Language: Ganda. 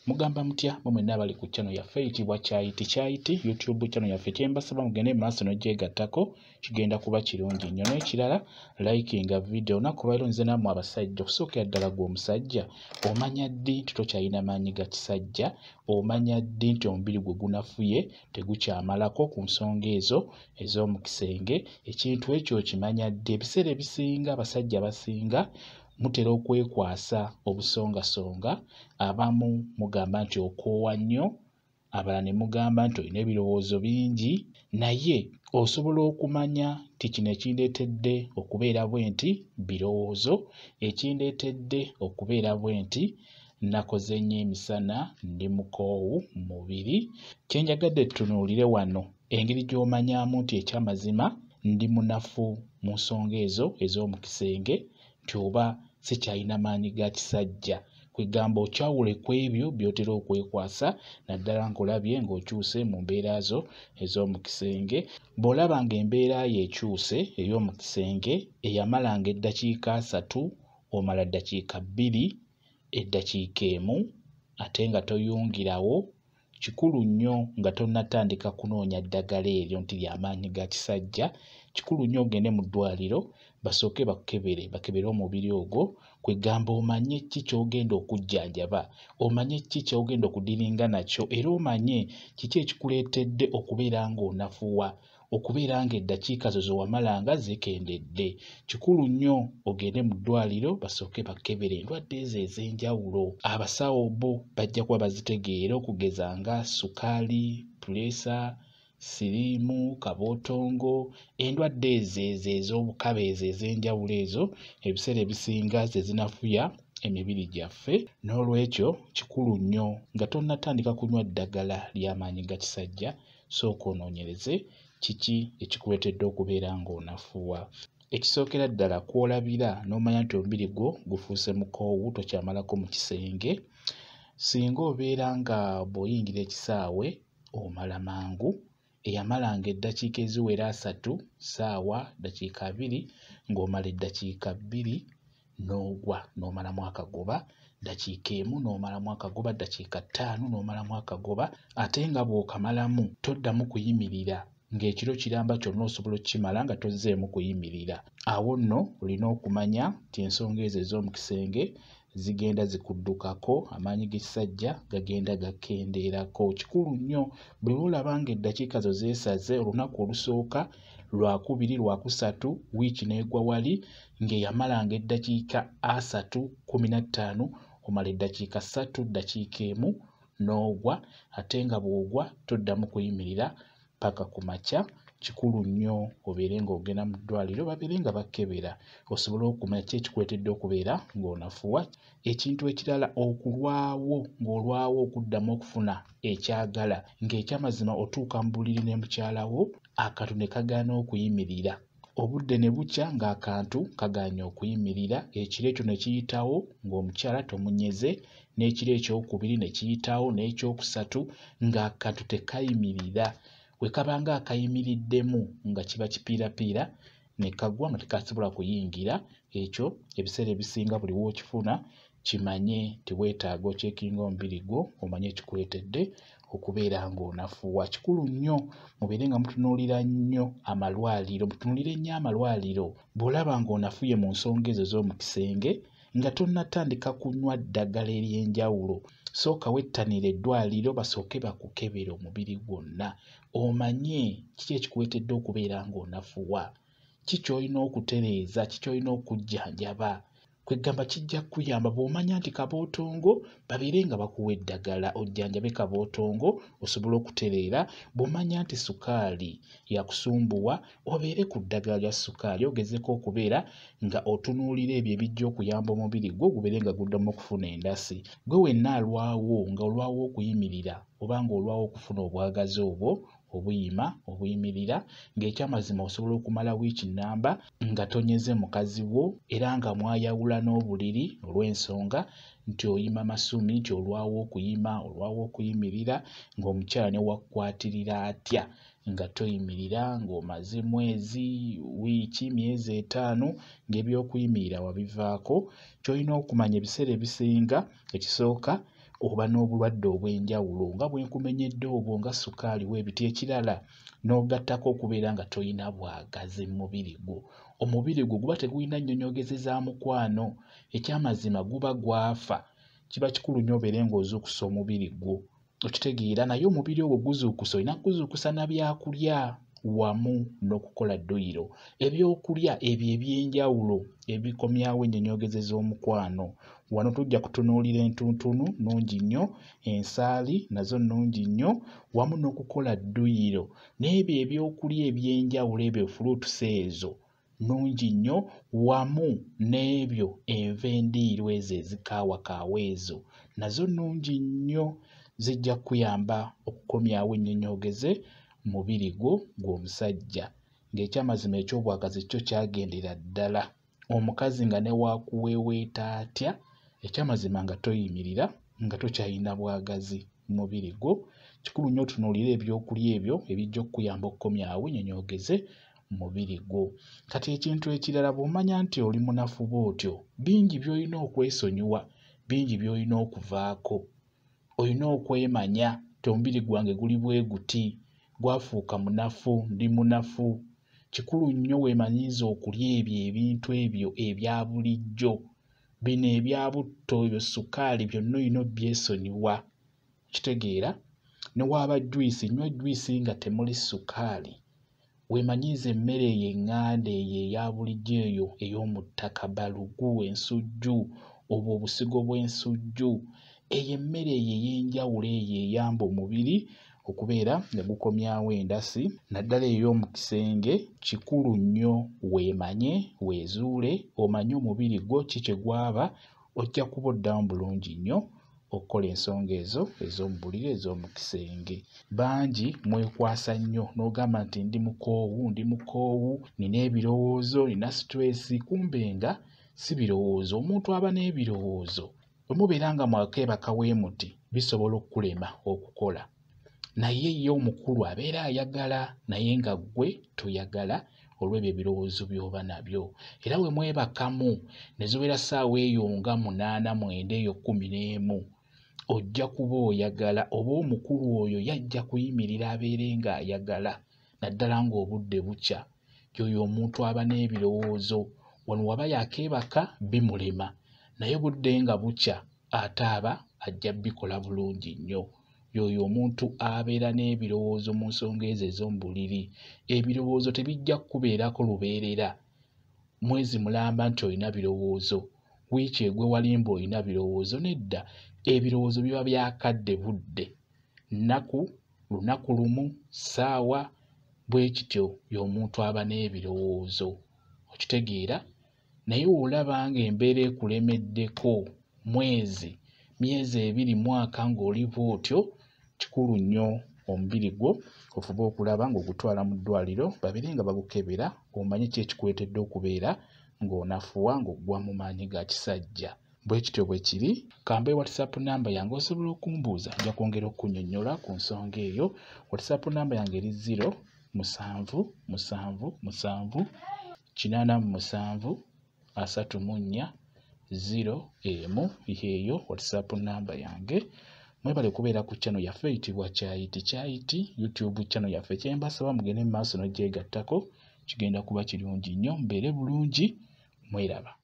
Mugamba mutya mwe mwenna abali ku channel yaffe eyitibwa Kyayiti Kyayiti YouTube channel yaffe? Kyembasaba mugende mu maaso n'ogyegattako, kigenda kuba kirungi nnyo. N'ekirala, likinga video. Olunaku lwaleero nze nammwe abasajja. Okusookera ddala, gwe omusajja, omanya ddi nti tokyalina maanyi ga kisajja? Omanya ddi nti omubiri gwe gunafuye, tegukyamalako ku nsonga ezo ez'omu kisenge? Ekintu ekyo okimanya ddi? Ebiseera ebisinga abasajja abasinga mutera okwekwasa obusongasonga. Abamu mugamba nti okoowa nnyo, abalala ne mugamba nti olina ebirowoozo bingi, naye osobola okumanya nti kino ekindeetedde okubeera bwe nti birowoozo, ekindeetedde okubeera bwe nti nakoze nnyo emisana, ndi mukoowu mu mubiri. Kye njagadde tutunuulire wano engeri gy'omanyaamu nti ekyamazima ndi munafu mu nsonga ezo ez'omu kisenge, nti oba sikyalina maanyi ga kisajja. Kwegamba okyawule ku ebyo by'otera okwekwasa, naddala ng'olabye ng'okyuse mu mbeera zo ez'omu kisenge. Bw'olaba ng'embeera yo ekyuse ey'omu kisenge, eyamalanga eddakiika 30 omala ddakiika 2, eddakiika 1, ate nga toyungirawo, kikulu nnyo nga tonnatandika kunoonya ddagala eryo nti ly'amaanyi ga kisajja, kikulu nnyo ogende mu ddwaliro basooke bakukebere, bakebere omubiri ogwo. Kwegamba omanye ki ky'ogenda okujjanjaba, omanye ki ky'ogenda okudiringa nakyo, era omanye kiki ekikuleetedde okubeera ng'onafuwa, okubeera ng'eddakiika zo ze wamalanga zikendedde. Kikulu nnyo ogende mu ddwaliro basooke bakebere endwadde ezo ez'enjawulo. Abasawo bo bajja kuba bazitegeera, okugeza nga sukaali, puleesa, siriimu, kabootongo, endwadde ezo ezo ez'obukaba ezo ez'enjawulo, ezo ebiseera ebisinga ze zinafuya emibiri gyaffe. N'olwekyo kikulu nnyo nga tonnatandika kunywa ddagala ly'amaanyi ga kisajja, sooka onoonyereze kiki ekikuleetedde okubeera ng'onafuwa. Ekisookera ddala kw'olabira n'omanya nti omubiri gwo gufuuse mukoowu, tokyamalako mu kisenge, singa obeera nga bw'oyingira ekisaawe omala mangu, eyamalanga eddakiika eziwera 30, ssaawa, ddakiika 20, ng'omala eddakiika 2 n'ogwa, n'omalamu akagoba, ddakiika 1 n'omalamu akagoba, ddakiika 5 n'omalamu akagoba, ate nga bw'okamalamu toddamu kuyimirira, ng'ekiro kiramba kyonna osobola okkimala nga tozzeemu kuyimirira. Awo nno olina okumanya nti ensonga ezo ez'omu kisenge zigenda zikuddukako, amaanyi g'ekisajja gagenda gakendeerako. Kikulu nnyo buli lw'olaba ng'eddakiika zo zeesaze, olunaku olusooka, Lwakubiri, Lwakusatu, wiiki n'egwa wali, ng'eyamalanga eddakiika 30, 15, omala eddakiika 3, ddakiika 1 n'ogwa, ate nga bw'ogwa toddamu kuyimirira paka ku makya. Kikulu nnyo obeere ng'ogenda mu ddwaliro babeere nga bakebera osobole okumanya ki ekikuleetedde okubeera ng'onafuwa. Ekintu ekirala, okulwawo, ng'olwawo okuddamu okufuna ekyagala, ng'ekyamazima otuuka mu buliri ne mukyala wo akantu ne kagaana okuyimirira, obudde ne bukya ng'akantu kagaanye okuyimirira, ekiro ekyo ne kiyitawo ng'omukyala tomunyeze, n'ekiro ekyokubiri ne kiyitawo, n'ekyokusatu ng'akantu tekayimirira. We kabanga akayimiriddemu nga kiba kipiirapiira ne kagwa nga tekasobola kuyingira. Ekyo ebiseera ebisinga buli w'okifuna kimanye nti weetaaga okyekinga omubiri gwo, omanye ekikuleetedde okubeera ng'onafuwa. Kikulu nnyo mubeere nga mutunuulira nnyo amalwaliro, mutunuulire nnyo amalwaliro. Bw'olaba ng'onafuye mu nsonga ezo ez'omu kisenge, nga tonnatandika kunywa ddagala ery'enjawulo, sooka wettanire eddwaliro basooke bakukebere omubiri gwonna, omanye kiki ekikuleetedde okubeera ng'onafuwa, ki ky'olina okutereeza, ki ky'olina okujjanjaba. Kwegamba kijja kukuyamba bw'omanya nti kabootongo, babeere nga bakuwa eddagala ojjanjabe kabootongo osobole okutereera. Bw'omanya nti sukaali yakusumbuwa, obeere ku ddagala lya sukaali, ogezeeko okubeera nga otunuulira ebyo ebijja okuyamba omubiri gwo gubeere nga guddamu okufuna endasi. Gwe wenna alwawo, nga olwawo okuyimirira oba ng'olwawo okufuna obwagazi obwo obuyima obuyimirira, ng'ekyamazima osobola okumala wiiki nnamba nga tonyeze mukazi wo, era nga mwayawula n'obuliri olw'ensonga nti oyima masumi, nti olwawo okuyima, olwawo okuyimirira, ng'omukyala ne wakukwatirira atya nga toyimirira, ng'omaze mwezi, wiiki, myezi 5 ng'ebyokuyimirira wabivaako. Ky'olina okumanya ebiseera ebisinga, ekisooka Oba n'obulwadde obw'enjawulo nga bwe nkumenyedde obwo, nga sukaali w'ebiti. Ekirala n'ogattako okubeera nga toyina bwagazi mu mubiri gwo. Omubiri gwo guba tegulina nnyonyoogeze za mukwano, ekyamazima guba gwafa. Kiba kikulu nnyo obeere ng'ozuukusa omubiri gwo, okitegeera? Naye omubiri ogwo guzuukusa, olina kuguzuukusa na byakulya wamu n'okukola dduyiro. Ebyokulya ebyo eby'enjawulo ebikomyawo ennyonyoogeze z'omukwano. Wano tujja kutunuulira entuntunu nnungi nnyo, ensaali nazo nnungi nnyo, wamu n'okukola dduyiro. N'ebyo ebyokulya eby'enjawulo ebyo, fruits ezo nnungi nnyo, wamu n'ebyo enva endiirwa ezo ezikaawakaawa ezo nazo nnungi nnyo, zijja kukuyamba okukomyawo ennyonyoogeze mubiri gwo gw'omusajja. Ng'ekyamazima eky'obwagazi kyo kyagendera ddala. Omukazi nga ne waakuweeweeta atya, ekyamazima nga toyimirira, nga tokyalina bwagazi mu mubiri gwo. Kikulu nnyo otunuulire ebyokulya ebyo ebijja okukuyamba okukomyawo ennyonyoogeze mu mubiri gwo. Kati ekintu ekirala, bw'omanya nti oli munafu bw'otyo, bingi by'olina okwesonyiwa, bingi by'olina okuvaako. Olina okwemanya nti omubiri gwange guli bwe guti, gwafuuka munafu, ndi munafu. Kikulu nnyo weemanyiize okulya ebyo ebintu ebyo ebya bulijjo. Bino ebya butto, ebyo sukaali byonna olina obbyesonyiwa. Kitegeera? Ne waaba juyisi, nywa juyisi nga temuli sukaali. Weemanyiize emmere eyo eŋŋanda eyo eya bulijjo eyo ey'omu ttaka, balugu, ensujju, obwo obusigo bw'ensujju. Eyo emmere eyo ey'enjawulo eyo eyamba omubiri okubeera nga gukomyawo endasi, naddala eyo ey'omu kisenge. Kikulu nnyo weemanye, weezuule, omanye omubiri gwo ki kye gwaba, ojja kuba oddamu bulungi nnyo okukola ensonga ezo ez'omu buliri ez'omu kisenge. Bangi mwekwasa nnyo n'ogamba nti ndi mukoowu, ndi mukoowu, nina ebirowoozo, nina situleesi, kumbe nga si birowoozo. Omuntu aba n'ebirowoozo bwe mubeera nga mwakeebaka bwe muti, bisobola okukulema okukola. Naye ye omukulu abeera ayagala, naye nga ggwe toyagala olw'ebyo ebirowoozo by'oba nabyo. Era bwe mwebakamu ne ziwera ssaawa eyo nga 8, 9, eyo 11, ojja kuba oyagala, oba omukulu oyo yajja kuyimirira abeere ng'ayagala, naddala ng'obudde bukya. Y'oyo omuntu aba n'ebirowoozo. Wano waba yakeebaka bimulema, naye budde nga bukya ate aba ajja bikola bulungi nnyo. Y'oyo omuntu abeera n'ebirowoozo mu nsonga ezo ez'omu buliri. Ebirowoozo tebijja kukubeerako lubeerera. Mwezi mulamba nti olina birowoozo, wiiki egwe walimba olina birowoozo. Nedda, ebirowoozo biba byakadde budde, nnaku, lunaku lumu, ssaawa. Bwe kityo y'omuntu aba n'ebirowoozo. Okitegeera? Naye w'olaba ng'embeera ekulemeddeko mwezi, myezi ebiri, mwaka ng'oli bw'otyo, kikulu nnyo omubiri gwo ofube okulaba ng'ogutwala mu ddwaliro babeere nga bagukebera, omanye ki ekikuleetedde okubeera ng'onafuwa, ng'oggwa mu maanyi ga kisajja. Bwe kityo bwe kiri. Kambe WhatsApp namba yange osobola okumbuuza, nja kwongera okunnyonnyola ku nsonga eyo. WhatsApp namba yange eri 0 7 7 7 87 34 0 1. Eyo WhatsApp namba yange. Mwebale kubeera ku channel yaffe eyitibwa Kyayiti Kyayiti, YouTube channel yaffe. Kye mbasaba mugende mu maaso n'ogyegattako, kigenda kuba kirungi nnyo. Mubeere bulungi, mweraba.